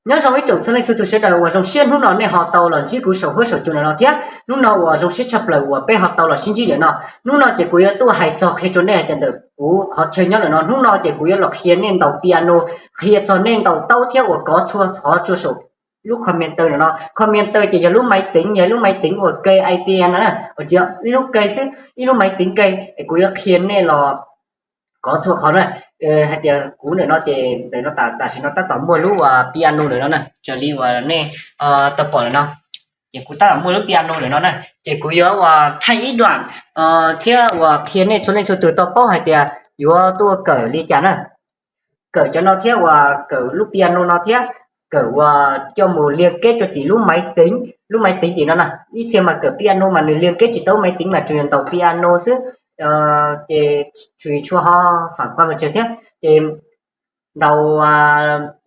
Nyob zoo ib tsoom txhua leej txhua tus sawv daws uas zoo siab hnub no nej ho tau los ntsib kuv saum huab saum cua no thiab. Hnub no uas zoo siab tshaj plaws uas peb ho tau los sib ntsib lawm no. Hnub no ces kuv yuav tuaj hais txog qhia rau nej hais tias ntawm kuv qhov chaw nyob lawm no, hnub no ces kuv yuav los qhia nej ntaus piano, qhia txog nej ntaus taub thiab uas kov txhua qhov rau saum lub computer no no. Computer ces yog lub maiv teev, yog lub maiv teev uas ke ai tias no na, ib lub ke xwb, ib lub maiv teev ke. Kuv yuav qhia nej los kov txhua qhov na. Hais tias kuv ntawm no ces ntawm no tam sim no tab tom muaj lub piano lawm no na, raws li uas nej tau pom lawm no. Ces kuv tab tom muaj lub piano lawm no na, ces kuv yuav uas thaij ib duam thiab uas qhia nej txhua leej txhua tus tau paub hais tias yuav tuaj kawm li cas na. Kawm cov no thiab uas kawm lub piano no thiab, kawm uas coj mus lia keb rau tim lub maiv teev, lub maiv teev tim no na. Ib txhia mas kawm piano mas nws lia keb tsis tau maiv teev mas tsuas yog ntaus piano xwb, ces tsuas tshua ho fam koj mas tsawg thiab. Ces ntaus,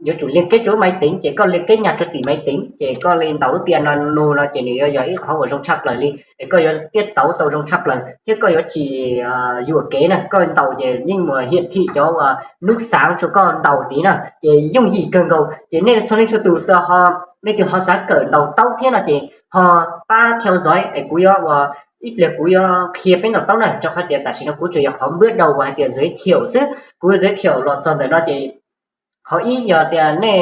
yuav tsum lia keb rau lub maiv teev, ces koj lia keb nyag rau tim maiv teev ces koj li ntaus lub piano no ces nws yuav yog ib qhov uas zoo tshaj plaws li, es koj yuav tiab tauv tau zoo tshaj plaws thiab koj yuav tsis yuam kev na. Koj ntaus ces yeej mus hiam thim cov uas nub xaav rua koj ntaus tid na, ces yooj yim kawg nkaus. Ces nej txhua leej txhua tus ho, leej twg ho xav kawm ntaus taub thiab no ces ho pab theo dõi es kuv yuav ua, ib pliag kuv yuav qhia peb ntaus taub na, rau qhov tias tam sim no kuv tsuas yog qhov npawb daus uas hais tias giới thiệu xwb. Kuv yuav giới thiệu los txog ntawm no ces qhov ib yog tias nej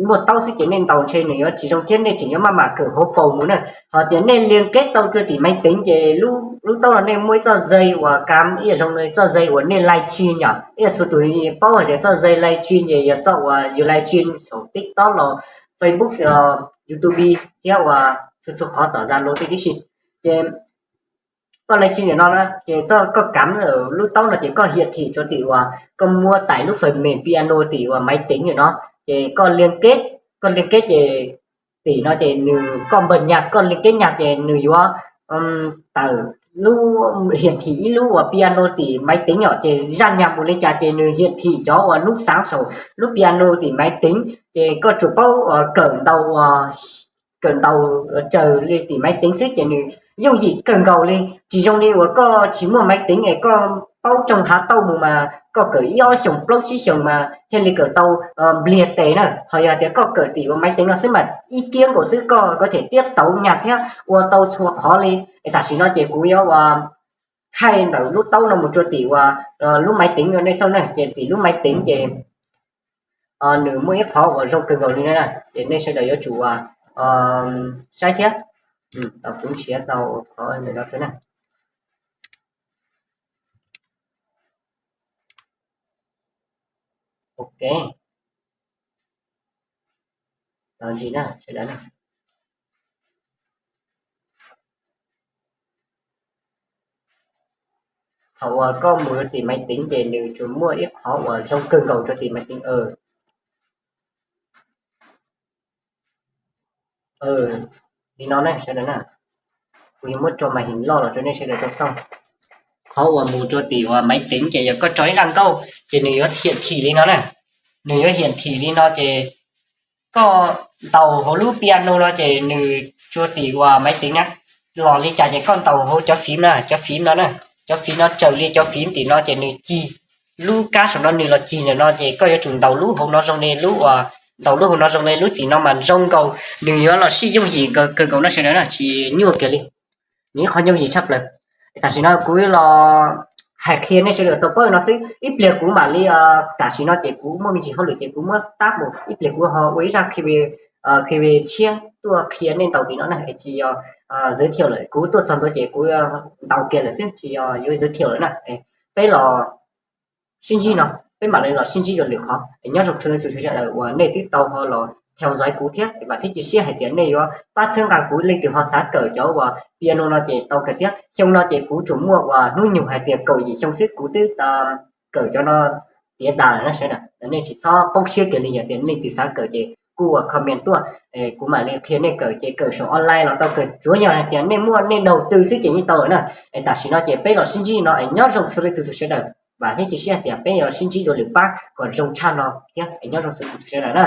muaj taub xwb ces nej ntaus ntshe nws yuav tsis zoo thiab nej tseem yuav maj mam kawm hauv paus mus na. Ho tias nej lia keb tau rau tim maiv teev ces lub taub no nej muaj ib txoj dây uas kam ib yam zoo li txoj dây uas nej live stream yom, ib yam txhua tus paub hais tias txoj dây live stream ces yog txoj uas yus live stream saum TikTok los Facebook, YouTube thiab uas txhua txhua qhov tom Zalo tej tib si. Ces koj live stream nim no na ces txoj koj kam lub taub no ces koj hiam thim rau tim uas koj muab tais lub phần mềm piano tim uas maiv teev nim no, ces koj lia keb, koj lia keb ces tim no ces nws koj npawg nyag, koj lia keb nyag ces nws yuav tawm lub, hiam thim ib lub uas piano tim maiv teev yom, ces zaj nyag mus li cas ces nws hiam thim cov uas nub xaav saum lub piano tim maiv teev, ces koj tsuas paub kawm ntaus, kawm ntaus tsaws li tim maiv teev xwb ces nws yooj yim kawg nkaus li. Tsis zoo li uas koj tsis muaj maiv teev es koj paub tsoo hav tauj mus mas koj kawm ib ob xyoos plaub tsib xyoos mas thiaj li kawm tau npliag tes na. Ho yog tias koj kawm tim uas maiv teev no xwb mas ib kiab nkaus xwb koj có thể tiab tauv nyag thiab ua tau txhua qhov li. Es tam sim no ces kuv yuav ua thaij ntawm lub taub no mus rau tim uas lub maiv teev rau nej xauj na, ces tim lub maiv teev ces nws muaj ib qhov uas zoo kawg nkaus li na, ces nej sawv daws yuav tsum ua saib thiab. Tau kuv nrhiav tau qhov ntawm no rau na. Ok, tau ntsis na sawv daws na. Thaum uas koj mus rau tim maiv teev ces nws tsuas muaj ib qhov uas zoo kawg nkaus rau tim maiv teev. Li no ne sawv daws na, kuv yuav muab rau màn hình loj los rau nej sawv daws tau xauj. Qhov uas mus rau tim uas maiv teev ces yog koj tso ib zaj nkauj ces nws yuav hiam thim li no na. Nws yuav hiam thim li no ces koj ntaus hauv lub piano no ces nws rau tim uas maiv teev na, los li cas ces koj ntaus hauv cov phím na, cov phím no na, cov phím no raws li cov phím tim no ces nws cig lub kab saum no nws los cig ntawm no ces koj yuav tsum ntaus lub hauv no zoo li lub uas, ntaus lub hauv no zoo li lub tim no mas zoo nkaus, nws yuav los sij yooj yim kawg nkaus no sawv daws na, tsis nyuaj kiag li. Nws ib qhov yooj yim tshaj plaws. Tam sim no kuv los hais qhia nej sawv daws tau paub no xwb, ib pliag kuv mam li, tam sim no ces kuv muaj me ntsis hauj lwm ces kuv muab tab mus, ib pliag kuv ho ua ib zaj qhia tshiab tuaj qhia nej ntaus tim no na, es tsis yog giới thiệu lawm, kuv tuaj txog ntua ces kuv ntaus kiag lawm xwb, tsis yog giới thiệu lawm na. Peb los sib ntsib no, peb mam li los sib ntsib dua lwm qhov. Nyob zoo txhua leej txhua tus sawv daws uas nej twb tau ho los theo dõi kuv thiab, vam thiab cia siab hais tias nej yuav pab txhawb nqa kuv, leej twg ho xav kawm cov uas piano no ces tau kawm thiab. Xyoo no ces kuv tsuas muaj uas hnub nyoog hais tias kaum yim xyoo xwb kuv twb kawm cov no tiav tas lawm na sawv daws. Nej tsis txhob poob siab kiag li, yog tias leej twg xav kawm ces kuj ua comment tuaj, kuv mam li qhia nej kawm, ces kawm saum online los tau kawm, tsuav yog hais tias nej muaj nej đầu tư xwb ces yeej tau lawm na. Es tam sim no ces peb los sib ntsib no es nyob zoo txhua leej txhua tus sawv daws, vam thiab cia siab hais tias peb yuav sib ntsib dua lwm pab kom zoo tshaj no thiab, es nyob zoo txhua leej txhua tus sawv daws na.